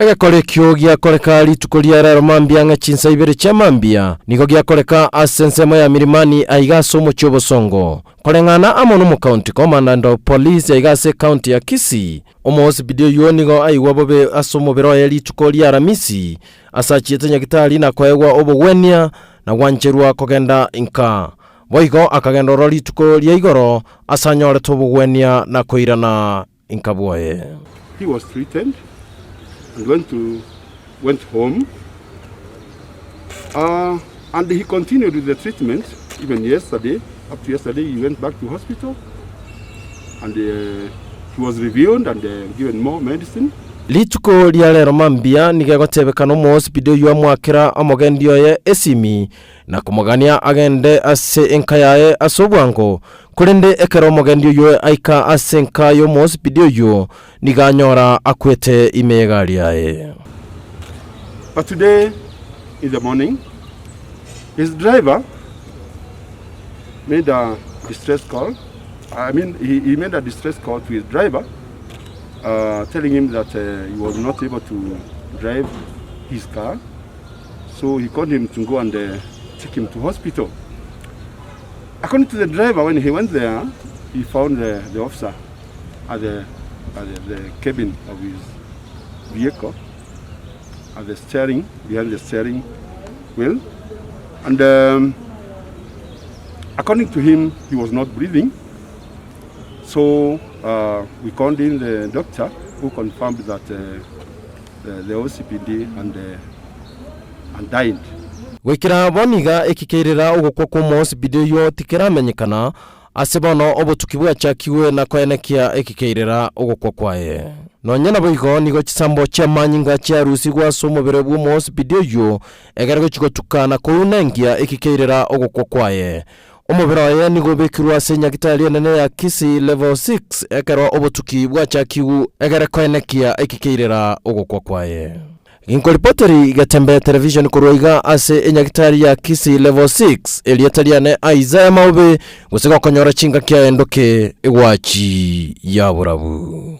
Egekora ekio giakoreka rituko ria rero mambia ng'a chinsa ibere chia mambia, nigo giakoreka ase ensemo ya Milimani aiga ase omochie obosongo. Koreng'ana amo nomocounty commandant of police aiga ase ecounty ya Kisii, Omoosibidi oyio nigo aigwa bobe ase omobere oye rituko ria Aramisi, ase achiete nyagitari na koegwa obogwenia na gwancherwa kogenda inka. Boigo akagenda ororo rituko ria igoro ase anyorete obogwenia na koirana inka bwoye. He was treated and went to went home uh, and he continued with the treatment even yesterday up to yesterday he went back to hospital and uh, he was reviewed and uh, given more medicine. Rituko ria rero mambia nigo egotebekana omoosibidi oyio amoakera omogendi oye esimi na komogania agende ase enka yaye ase obwango, korende ekero omogendi oyio aika ase enka y'omoosibidi oyio, nigo anyora akwete ime y'egari yaye. But today in the morning, his driver made a distress call. I mean, he, he made a distress call to his driver, uh, telling him that uh, he was not able to drive his car. So he called him to go and uh, take him to hospital. According to the driver, when he went there, he found the, the officer at the, at the, the cabin of his vehicle, at the steering, behind the steering wheel. And um, according to him, he was not breathing. So uh, we called in the doctor who confirmed that uh, the, the OCPD and, uh, and died. Goikera bono iga ekikeirera ogokwa kw'omoosibidi oyio tikeramenyekana, Ase bono obotuki bwachakigwe na koenekia ekikeirera ogokwa kwaye. Nonya naboigo nigo chisambo chi'amanyinga chiarusigwe ase omobere bw'omoosibidi oyio, egere gochia gotuka na kounenkia ekikeirera ogokwa kwaye. Omobere oye nigo obekirwe ase enyagitari enene ya Kisii Level 6 ekero obotuki bwachakigwe egere koenekia ekikeirera ogokwa kwaye. Ginkoripoteri Getembe Television korwa iga ase enyagitari ya Kisii Level 6, erieta riane Isaiah Maobe, gose gokonyora chingaki aye ndoke egwachi ya borabu.